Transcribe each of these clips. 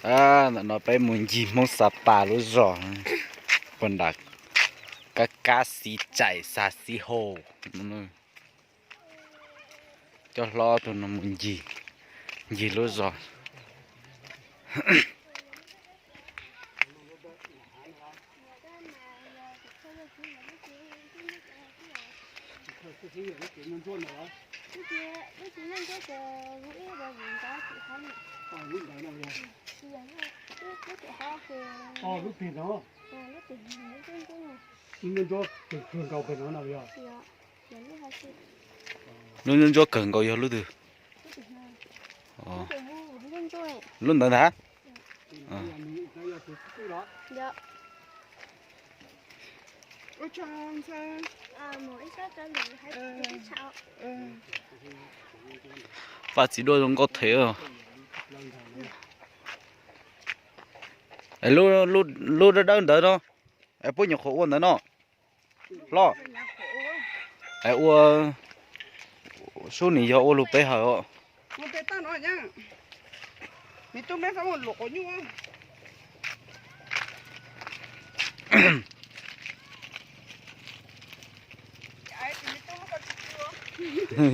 Ntawm no peb mus ncig Hmoob Xa Pas lub zos, puag nram kab kab Xi Caim Xa Xi Hau. Coj hlob tus no mus ncig, ncig lub zos. Lub ntsuab ntsuab kawg nkaus yog lub twg? Lub ntawd ntag. Faj txiv duaj zoo nkauj thiab. Lub dawb dawb ntawd no, puab nyuam qhuav ua ntawd no. Hlob, ua sub nim yog ua lug peb hawm os.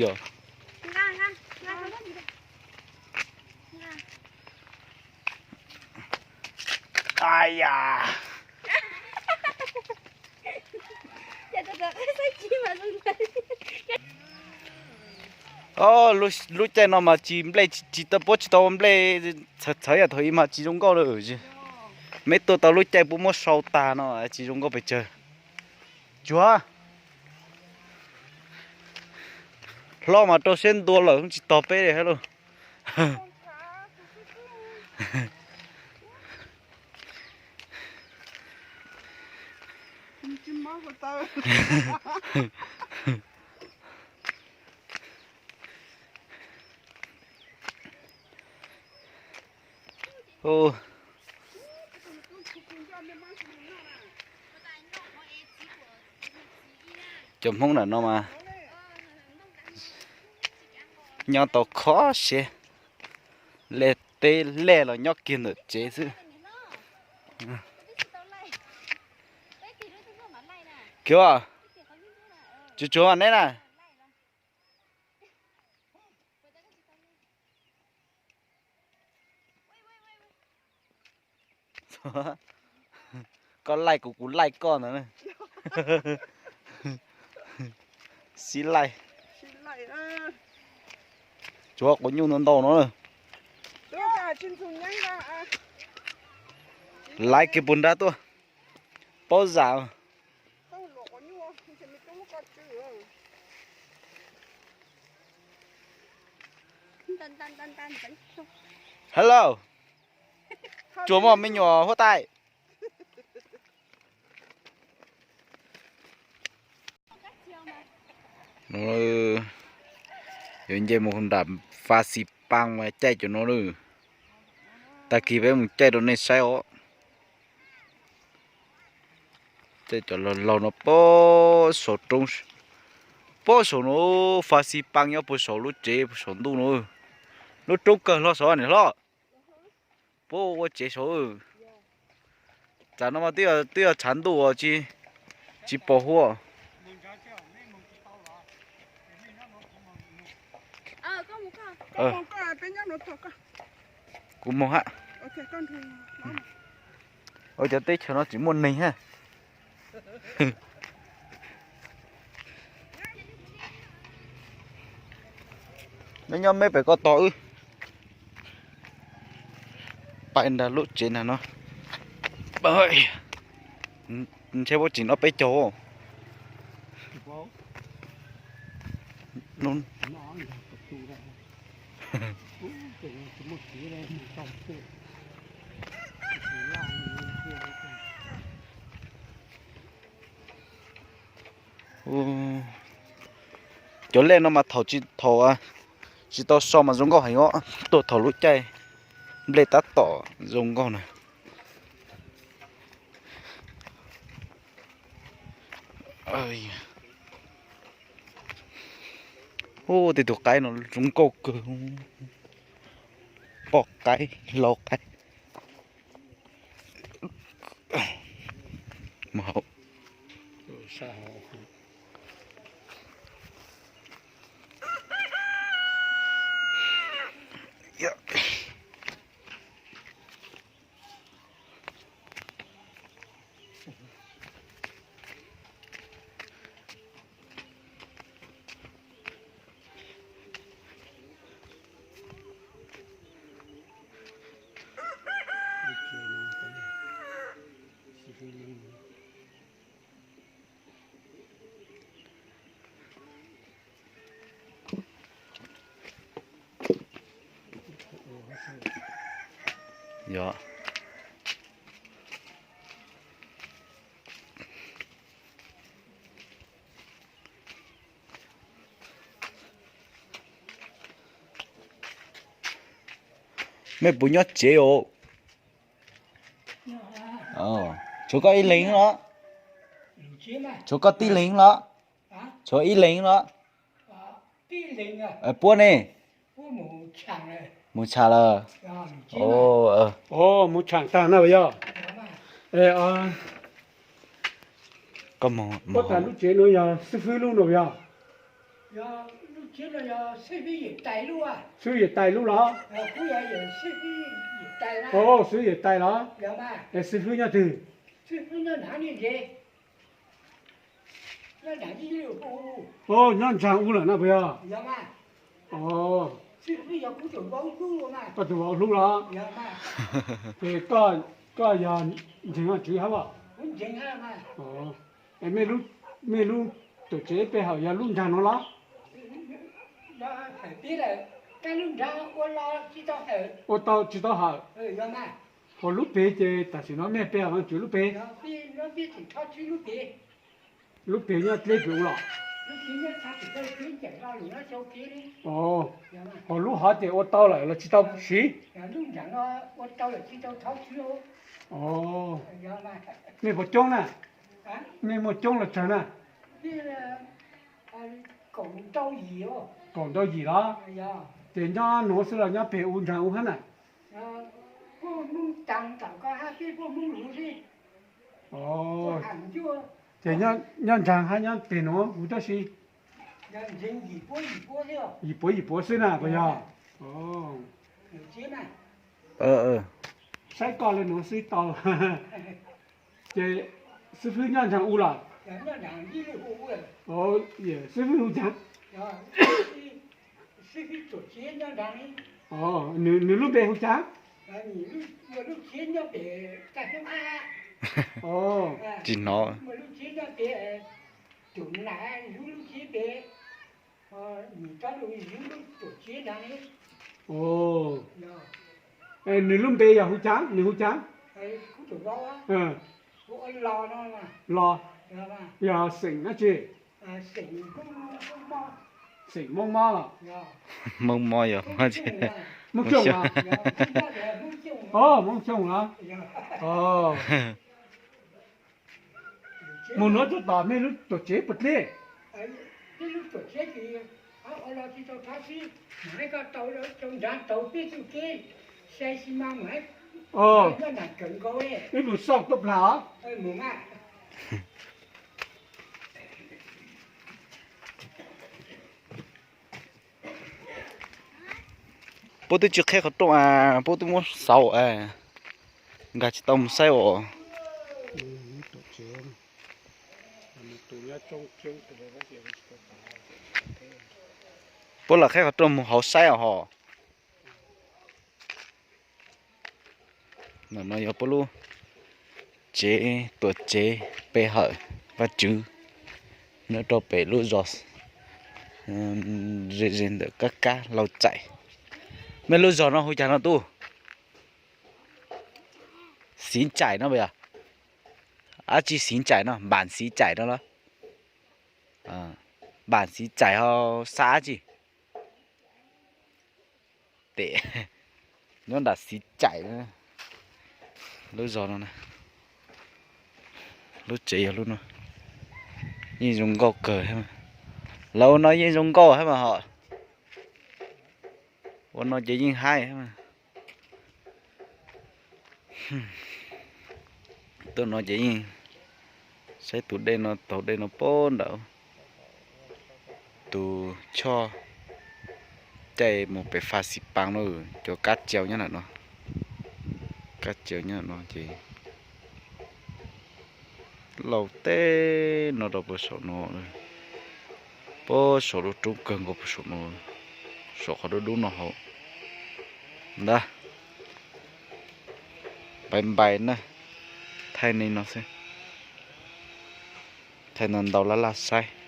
Yog. Ai ya. Lub caij no mas tsis nplej, tsis tau, puab tsis tau ua nplej txhawv txhawv yam thaum ub mas tsis zoo nkauj lawm. Meb tuaj tau lub caij puab muab sau tag no tsis zoo nkauj pes tsawg. Tsuav hlob mas rau siab ntua lawm tsis tog peb li hab lauj. Cov Hmoob ntawm no mas nyob tau kho siab, lej teb lej los nyob kiag ntawm tsev xwb. Kiv, tsuav tsuav neb na. Koj laij kuv, kuv laij koj ntawd. Sib laij. Tsuav quav nyuj ntau ntau no. Laiv kiag puag nrad tuaj. Paub zam. Hello. Tsuas muaj me nyuam huab tais. Yuav nce mus nram Fa Xi Paa mas caij cov no lawm. Tag kis peb mus caij rau nej saib os. Caij cov laug laug no puag saum roob, puag saum no, Fa Xi Paa nyob puag saum lub tsev puag saum ntuj no. Lub roob kawg hlo saud niam hlob. Puab ua tsev saud. Tsam no mas twb yog tshav ntuj os, tsis pom huab. Kuv moog hab. Ua cov teb chaws no tsis muaj neeg hab. Nyob nyob meb pem ko tog wb. Pais nrag lub tsev ntag no. Ntshe puab tsim no peb caug. Cov lej no mas thaum tsis, thaum tsis tau so mas zoo nkauj heev os, tuaj thaum lub caij nplej tab tom zoo nkauj na. Ub, tej tug qaib no zoo nkauj kawg. Poj qaib, lau qaib. Hauv. Yog. Mej puas nyob tsev os? Tshuav koj ib leeg los? Tshuav koj tib leeg los? Tshuav ib leeg los? Puab ne? Mus tsham lawm. Mus tsham tag na yog. Puab tas lub tsev no yog xib fwb lub no yog? Xib fwb Yawm Tais lub los? Xib fwb Yawm Tais los? Es xib fwb nyob twg? Nyob ntsaag ub lawm na puas yog? Koj tus vauv hlub los? Ces koj yog ntseeg Vajtswv hab? Mej lub tuam tsev peb hawm yog lub nraag no los? Ua tau tsis tau hawm? Ho lub peg ces tam sim no mej peb hawm Vajtswv lub peg? Lub peg nyob dleb pem ub los? Ho lub hov ces ua tau lawm los tsis tau siv? Mej puas coob na? Mej muaj coob los tsawg na? Kaum ntau yim los? Ces nyob nuav xwb los nyob peg ub nraag ub hab na? Ces nyob nraag hab nyob peg nuav huv tib si? Yim puab yim puab xwb na puas yog? Saib koj le nuav xwb tau. Ces xib fwb nyob nraag ub los? Xib fwb hu caag? Nws lub npe hu caag? Tsis hnov. Nws lub npe yog hu caag? Nws hu caag? Los yog xeem dlaab tsi? Xeem Moob Mob los? Moob Mob yog Moob Xyooj los? Moob Xyooj los? Mus nuav rua tom mej lub tuam tsev puas dleb? Wb mus xauj tuaj plag os. Puab twb tsi qheb qhov rooj, puab twb muab xauv, nkag tsis tau mus saib os. Puab lam qheb qhov rooj mus hauv saib os hos. Ntawm no yog puab lub tsev, tuam tsev pe hawm Vajtswv nyob rau pem lub zos, ze ze ntawm kab kab Lau Txaim. Mej lub zos no hu caag no tub? Xiv Tsaim no puas yog? Dab tsi Xiv Tsaim no, Npam Xiv Tsaim no los? Npam Xiv Tsaim ho xav dab tsi? Tes nyob nram Xiv Tsaim lub zos no. Lub tsev yog lub no. Yeej zoo nkauj kawg. Lawv ua no yeej zoo nkauj hab mas hos. Ua no ces yeej haib hab mas. Tuaj no ces yeej Saib tus dej no, taug dej no puag nram tus choj caij mus pem Faj Xis Paas na, cov kab cau nyob ntawm no, kab cau nyob ntawm no ces lauj teb no rau puag saum no, puag saum lub roob kawg nkaus puag saum no, saum qhov dub dub no hauv ntag. Npai npai na, thaij nej no xwb, thaij ntau ntau laj laj saib.